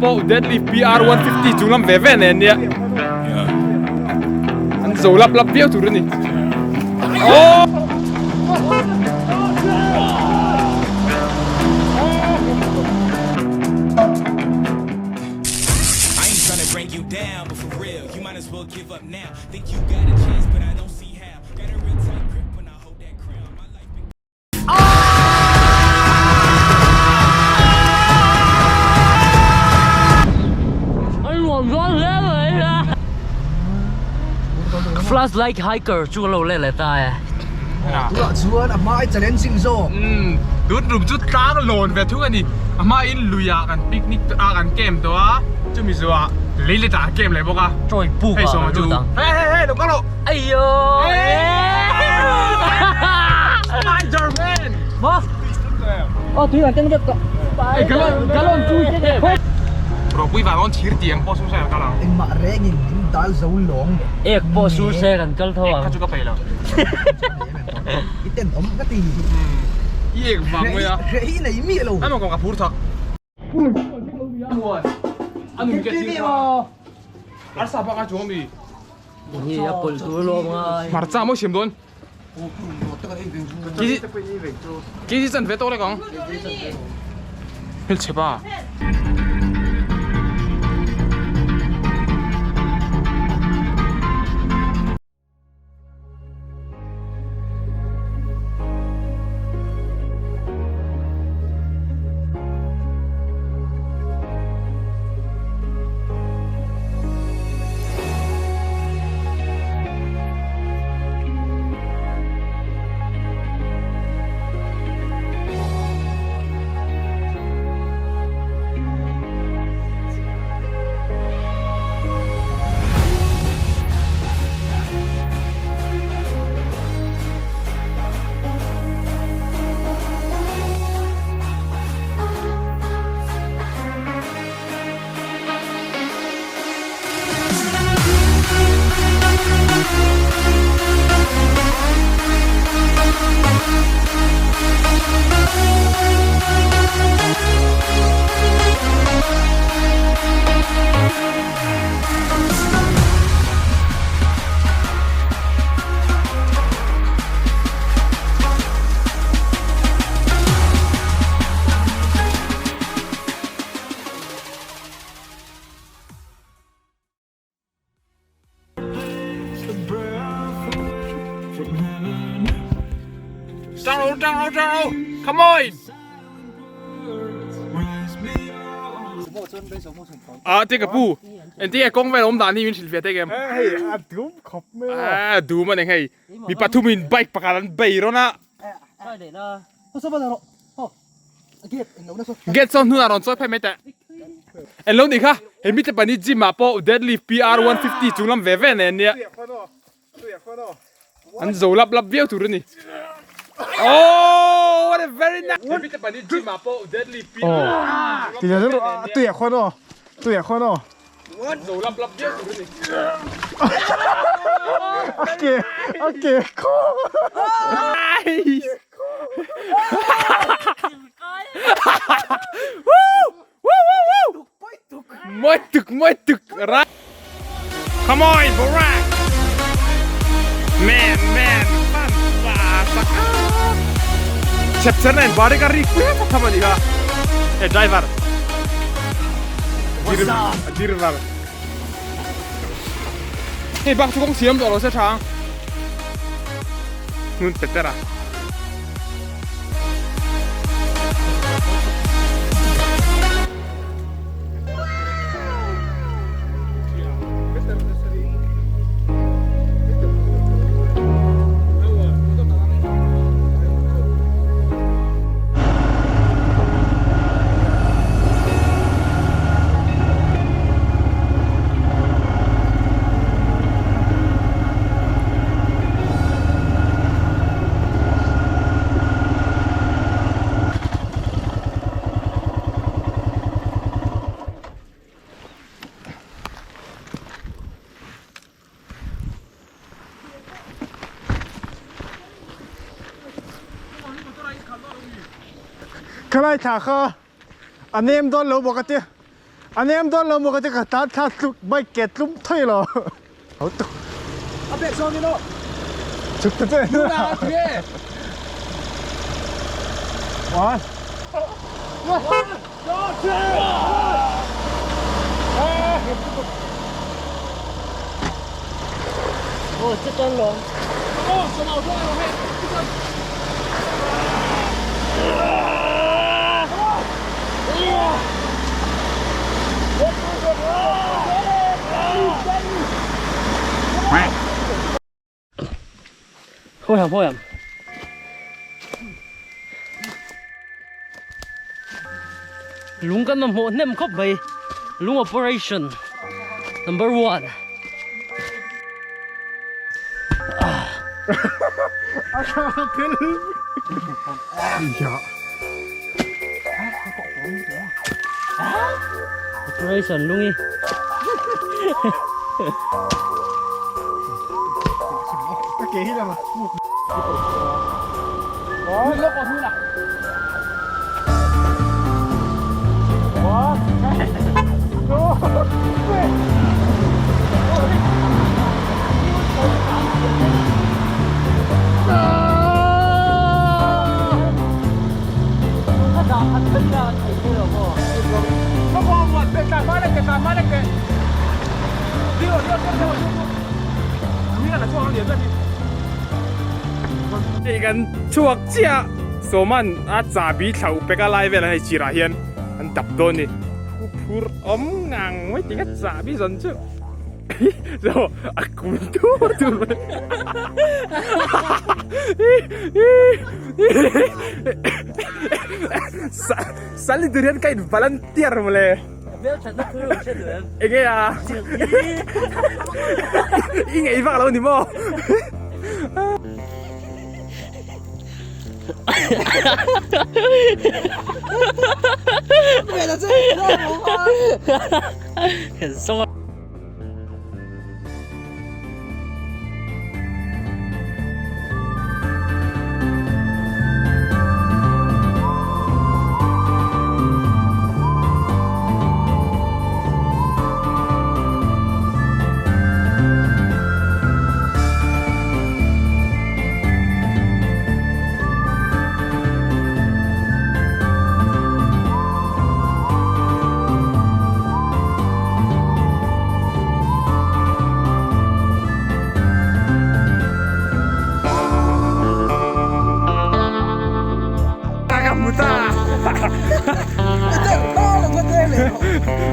Pawh deadlift PR 150 chung lam ve ve nen nia. An zo lap lap viau tur a ni. Oh! Flashlight hiker chu lo le le ta e. Tunah chuan a hma ai challenging zawk. Umm tun rum chu tlang lawn ve thung a ni. A hma in lui ah kan picnic a kan camp tawh a chumi zawh ah lei let ah kan camp leh bawk a. Chawi puk ah kan lut ang. Hei hei hei lo kal rawh. Aiyo. Spiderman. Ma. Oh tui kan keng vek tawh. Ei galon galon tui te. Ropui vang awn thir tiang pawh sur se kan kal ang. Engmah rengin min dal zo lawng. Ek pawh sur se kan kal tho ang. Ek kha chu ka peih lo. I ten awm ka ti. I ek vang mai a. Hreh hi nei miah lo. Emaw ka phur thak. Arsa bak a chuang mi. Nge a pawlh tur lawm ngai. Hmarcha maw siam dawn. Kg chan ve tawk lek ang. Hmelchhe pa. Tang ro tang ro tang ro come on Ah te ka pu enti e kawng vel awm dan hi min hrilh ve tek em hei a dum khawp mai a a dum a ni hei mi pathum in bike pakhat an bei rawn a Gate saw hnunah rawn chawi phei mai teh. En lo nih kha, he mite pahnih gym ah pawh deadlift PR 150 chung lam ve ve nen nia. An zo lap lap viau tur a ni. Oh, what a very nice. He mite pahnih gym ah pawh deadlift PR 150 chung lam ve ve nen nia. Tuiah khuan aw, tuiah khuan aw. An zo lap lap viau tur a ni. A ke, a ke khaw. Nice. Woo! Woo woo woo! Mawi tuk, mawi tuk. Right. Come on, Borak. Man, man, fun, pa, saka. Chep chen nen bari ka ri pui ta thama ni ka. Eh driver. What's up? Driver. Hei bak chu kawng siam tawh lo se tha ang. Hnun petera. Khalai thla kha a nem dawn lo bawk a tia. A nem dawn lo maw ka ti ka tlan thla tluk bike ke tlum thei lo. A pek zawng in aw. Chuk ta che. Nuna ti e. One. 哦，这张龙。哦，什么？我说我会。 Khawi ham khawi ham. Lung kan mamawh hnem khawp mai. Lung operation number one. Operation lungi. Ka ke hi lama. Hei kan chhuak chiah Sawman a chahbi thlauh pek a lai velah hei chirah hian an dap dawn a ni. Pu phur awm ngang mai tinga chahbi zawn chu zo a kun tur tur mai. Sal ni tur hian ka in volunteer mawle. Enge a? I ngei vak lo ni maw?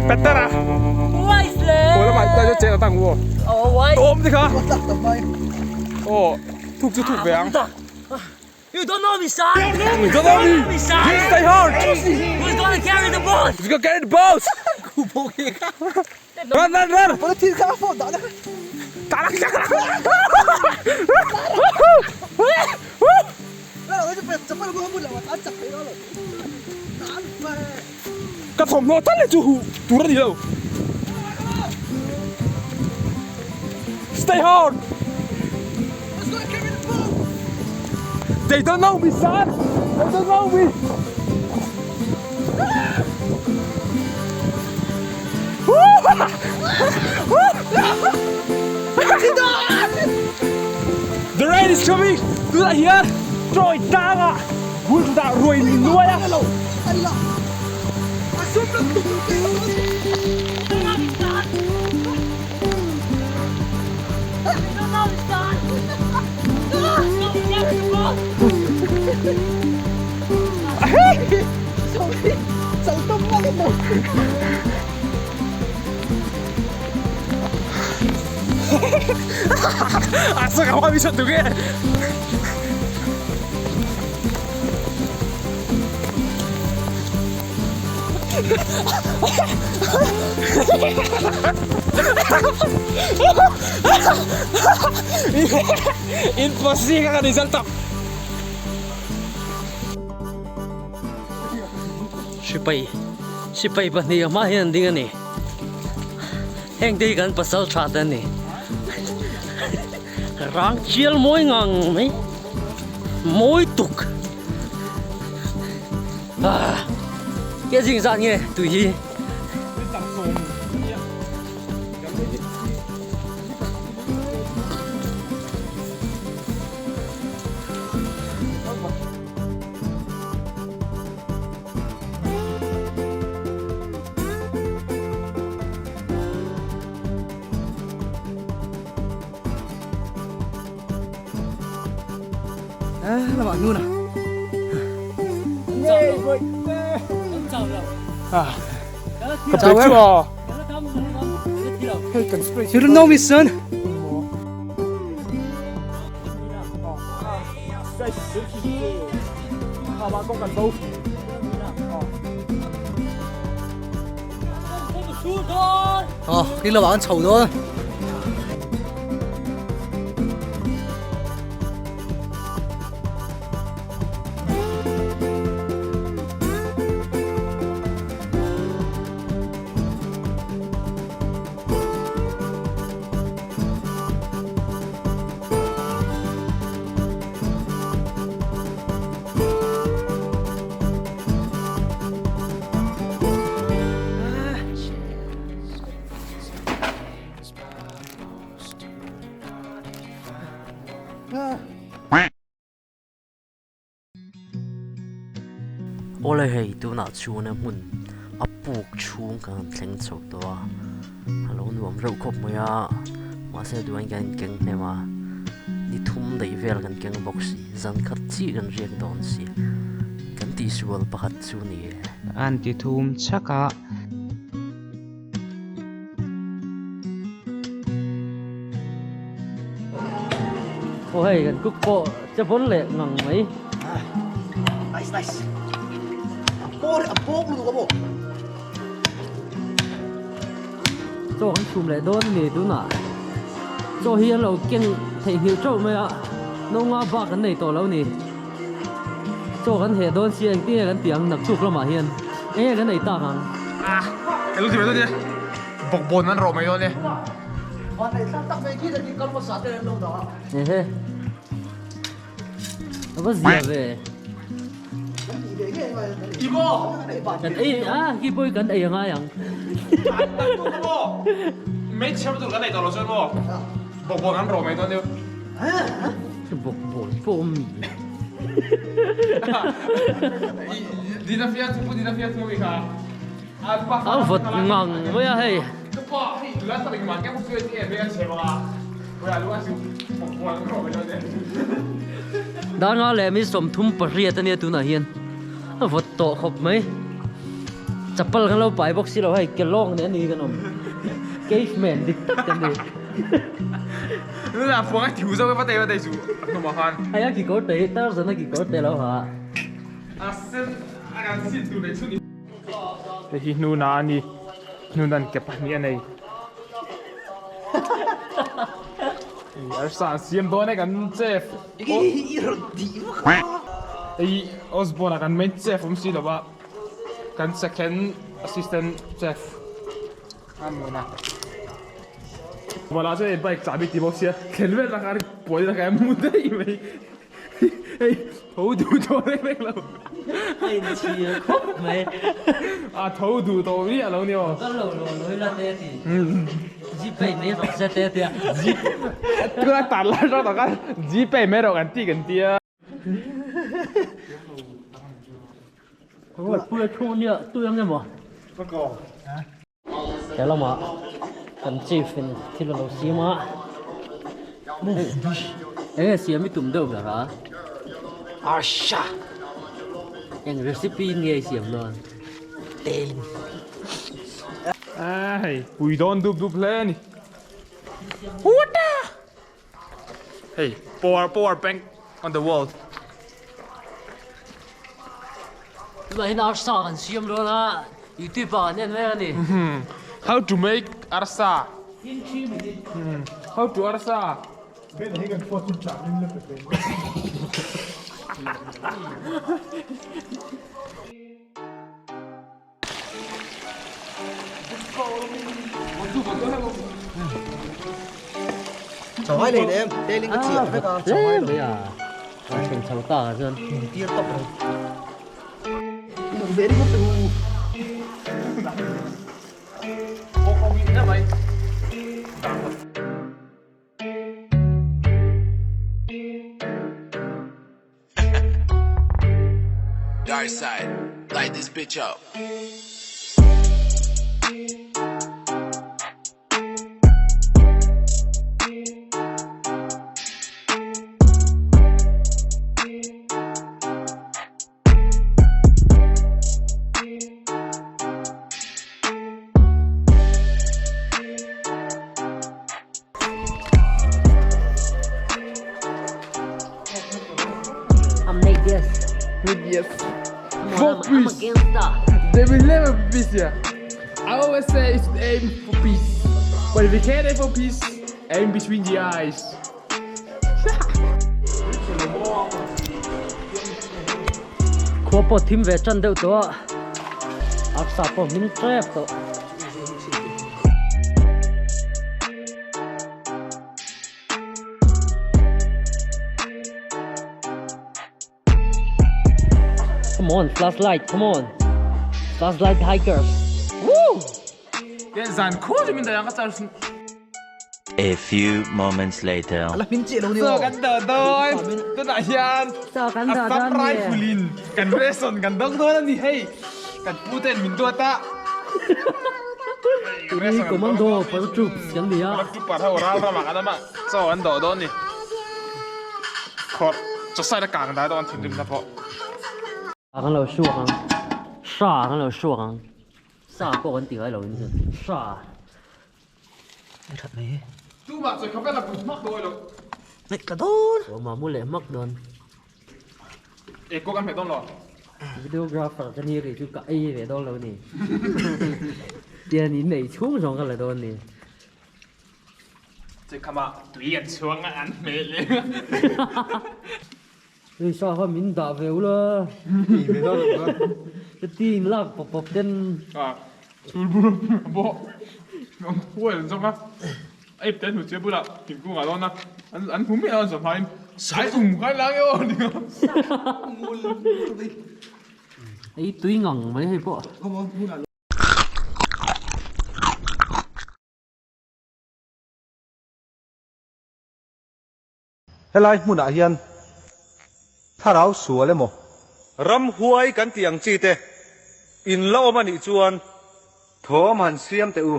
Petera. 我都买带咗只就得喎。我唔知佢。哦，吐就吐饼。 You don't know me, son. You don't know me. son. You stay hard. Who's gonna carry the boat? Who's gonna carry the boat? Run, run, run. 打啦打啦！Ka thawmhnaw tal hi chu huh tur a ni lo. Stay hard! They don't know me, son! They don't know me! The rain is coming! Tunah hian Troy tlangah bul chutah ruai nuai a. A saka hoa mi sat tuk e. Impossible ka kan i zal tak. Sipai sipai pahnih a hma hian an ding a ni. Heng te hi kan pasal tha te a ni. Rang chial mawi ngang mai mawi tuk. Ah ke zing zat nge tui hi. You don't know me, son. Ờ, cái là bạn chầu đó. Awle hei tunah chuan a hmun a puk chhung kan han thleng chho tawh a, a lo nuam reuh khawp mai a, mahse duain kan inkeng hnem a, ni thum daih vel kan keng bawk si, zan khat chiah kan riak dawn si, kan tihsual pakhat chu ni e. An ti thum chhak a. Aw hei kan cook pawh che vawn leh ngang mai. Nice nice. A pawr a bawk lutuk a maw. Chaw kan chhum leh dawn a ni tunah. Chaw hi an lo keng theihnghilh teuh mai a, no nga bak an nei tawh lo ni. Chaw kan heh dawn sia engtin nge kan tih ang naktuk lamah hian eng nge kan ei tak ang. Ah, ka lu ti mai dawn nia. Bawkbawn an rawh mai dawn e. Van nei thlak tak mai khi tak hi kal hmasa te an lo dah a. Ehe. A va zia ve. Kan tih ve ngei ngai an Ti maw? Kan ei a khi pawh hi kan ei a ngai ang. Naktuk maw? Mei chhiar tur kan ei tawh lo chuan maw? Bawkbawn an rawh mai dawn nia. Bawkbawn pawh awm mi. Dina fia thu dina fia thu mi kha. A vawt ngang mai a hei. Ka pa hei la tak in man ka pu ti e be an che ba. Ko ya lu a su bawkbawn an rawh mai dawn nia. Darnga leh mi 38 ania tunah hian a vawt tawh khawp mai. Chapal kan lo pai bawk si lo hei kelawng nen ani kan awm. Caveman dik tak kan ni. Nula phuang a thiu zo ka va tei va tei chu a hnawm ah khan. Hei a kikawr te hi Tarzan a kikawr te lo ha. A sen a kan sin tur leh chhun i. Hei hi hnuna a ni. Hnuna'n ke pahnih a nei. Arsa an siam dawn e kan chef. Hei Osborne a kan main chef awm si lo va. Kan second assistant chef. A mun a. Mawla chuan hei bike chahbi ti bawk sia thlen vel tak a ri puai tak a mu daih mai hei tho duh tawh reng reng lo. A inchhir khawp mai. A tho duh tawh miah lo ni aw. Kal lo lo lawi la te a ti. Gpay mai rawh se te a tia. Tuna tar lai rawh tak a gpay mai rawh kan ti kan tia. He lamah kan chief in thil a lo siam a eng nge siam i tum deuh ber a Asha eng recipe nge i siam dawn Teling Hei pui dawn dup dup hle a ni What the Hei power power bank on the world. Tunah hian arsa kan siam dawn a, youtube ah kan en mek a ni. How to make arsa. In 3 minutes. How to arsa. Ben hi kan phone chu chah lim la pe pe. Chaw lei lem teling ka chiah vek a chaw le mai a a thleng chho ta ah chuan tir tawp lo very good. Dark side, light this bitch up. I'm Nate Diaz. Nate Diaz. For peace. I'm a gangster. There will never be peace here. I always say it's aim for peace. But if you can't aim for peace, aim between the eyes. Khua pawh thim ve tan deuh tawh a, arsa pawh hmin tep tawh. Come on, flashlight, come on. Flashlight hikers. Woo! Zan khaw chu min dai ang ka char A few moments later. Chaw kan dah dawn tunah hian Assam Rifle in kan ration kan dawng dawn a ni hei kan pu ten min duat a Tuni commando paratroops kan ni a paratrooper ho ral ramah kan awm a chaw an dawh dawn a ni khawrh chaw side a kang dai dawn thinrim na pawh. Kan lo hruak ang hra kan lo hruak ang sa pawh kan ti ngai lo in chuan hra Ni that mai hi. Tumah chawi kha vel a put hmak dawi lo. Ngaih tla dawn. Aw mahmu leh hmak dawn. E kawk an hmeh dawn lo. Videographer ka ni kei chu ka ei ve dawn lo ni. Tian in nei chhung zawng ka la dawn ni. Chawi khama tui an chhuang a an hmeh leh. Hei sa kha min dah ve ula. Ei ve dawn lo kha. Ka ti in lak pawp pawp ten. A chhul bur a bawh. An huai an zawng a. A ip te an hmu chiah bulah thingkung ah dawn a. An hmu miah lo an zawh hmain sai um kha an la nge aw ni a. Ei tui ngang mai hei pawh. Helai hmunah hian thlarau sual emaw? Ramhuai kan tih ang chi te in la awm a nih chuan thawm han siam teh u.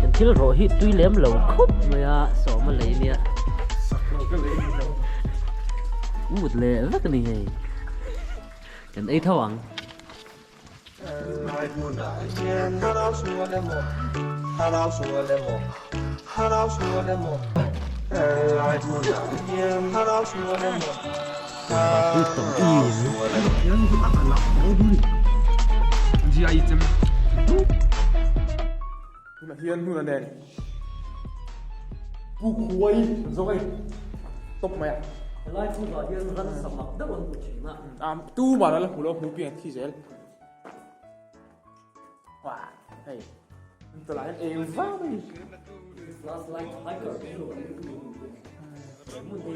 Kan thil rawh hi tui lem lo khup mai a, sawm a lei nia. Mut leh vek a ni hei. Kan ei tho ang. Tunah hian hnuna nen puk huai an zawng a ni tawp mai a. Helai pukah hian ransa mak deuh an hmu thin a. Tumah la hmu lo hmu piang a thi zel. Wah, hei. Tawlai hian eng vak a ni. Flashlight hiker hmun hi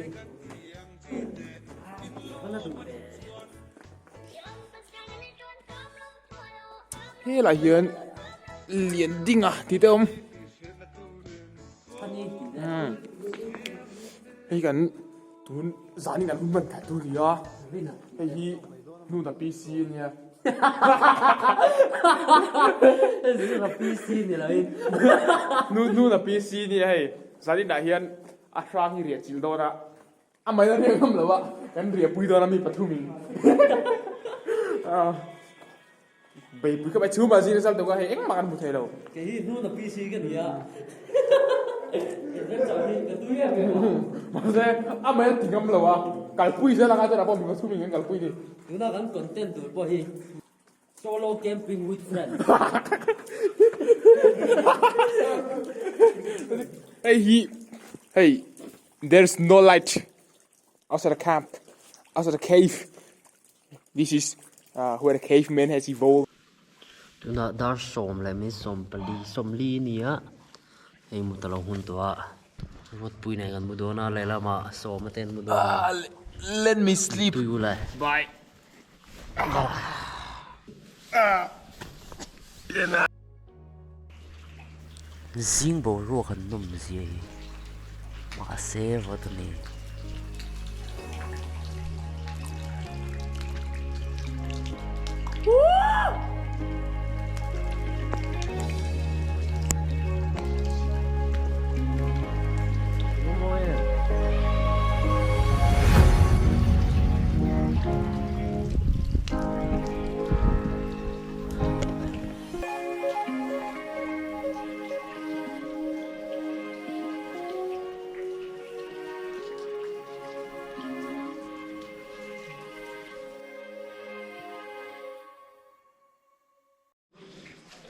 ka la duh ve. Helai hian lian ding a tih te a awm. Hei kan tun zan in an hun hman theih tur a ni a hei hi hnuna PC a nia. Hnuna PC a nia hei zan inah hian a hrang hi riah chilh dawn a a mai a riah ngam lo a kan riah pui dawn a mi pathum in Beipui kha chhum ah zing a sal deuh a hei engmah kan hmu thei lo. Kei hi hnun a PC ka ni a. Adventure hi ka tui em em a. Mahse a mai a ti ngam lo a, kalpui zel anga chuan a pawh mi pathum in kan kalpui ni. Tuna kan content tur pawh hi solo camping with friends. Hei hi hei there's no light outside the camp outside the cave. This is where the caveman has evolved. Tunah dar sawm leh min sawm pali sawmli a ni a, hei mu ta lo hun tawh a, ruatpui nen kan mu dawn a lehlamah sawm a te an mu dawn a. Let me sleep. Tui ula. Bye. Zing boruak an nawm zia hi mahse vawt a ni.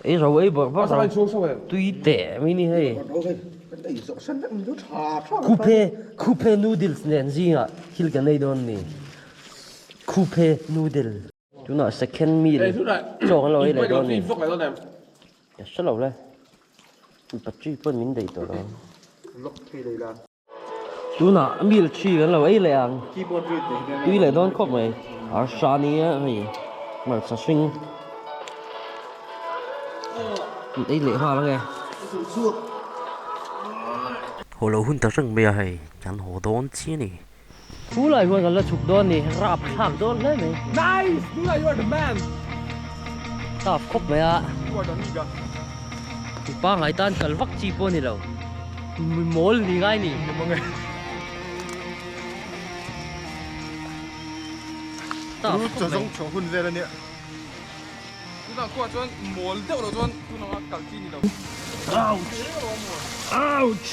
Ei rau ei bawrh bawrh rau tui teh mai ni hei khupe khupe noodles nen zingah thil kan ei dawn ni khupe noodle tunah second meal chaw kan lo ei leh dawn ni ka hre lo le battery pawn min daih tawh lo. Tunah meal thi kan lo ei leh ang. Tui leh dawn khawp mai. Arsa nia hei hmarcha hring an ei leh nghal ange. Haw lo hun ta reng mai a hei kan haw dawn chi a ni. Thu lai huan kan la chhuk dawn ni rap thlak dawn hle mai. Nice! Tunah you are the man! Tough khawp mai a. Mipa ngai tan kal vak chi pawh a ni lo. Mi mawl ni ngai ni. Ru chaw zawng chhuah hun vel a nia. Tunah khuaah chuan mawl deuh loh chuan tun anga kal chi ni lo. Ouch! Ouch!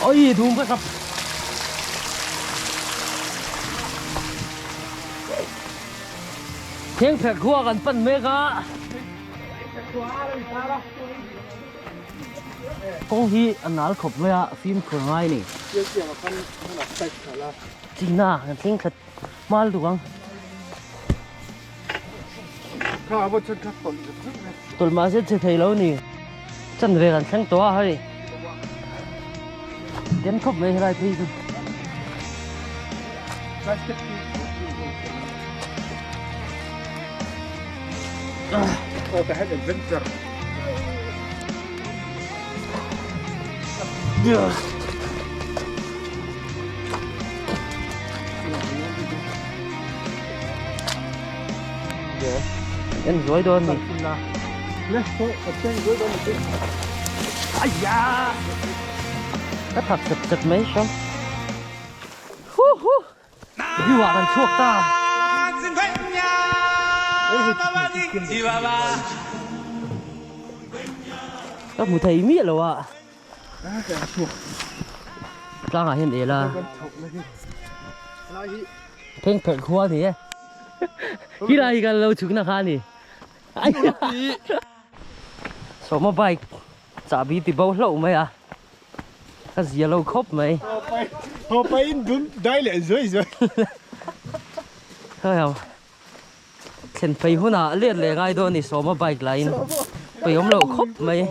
Oi, thum ka sap. Theng phek khua kan pan mek a. Kawng hi a nal khawp mai a, fimkhur ngai ni. China kan thleng thla hmal duk ang. Tawlh mahse che thei lo ni. Chan ve kan thleng tawh a hei. Den khawp mai helai phei chu. En zuai dawn ni. Ka thak sep sep mai hram. Hu hu. View ah kan chhuak ta. Ka hmu thei miah lo a. Tlangah hian el a. Pheng pherh khua ni e. Khi lai hi kan lo chhuk na kha a ni. Sawma bike chahbi ti bo hlauh mai a. Ka zia lo khawp mai. Haw pahin dun dai leh zuai zuai. Hei ang. Thlen phei hunah let leh ngai dawn a ni Sawma bike lain. Peihawm loh khawp mai.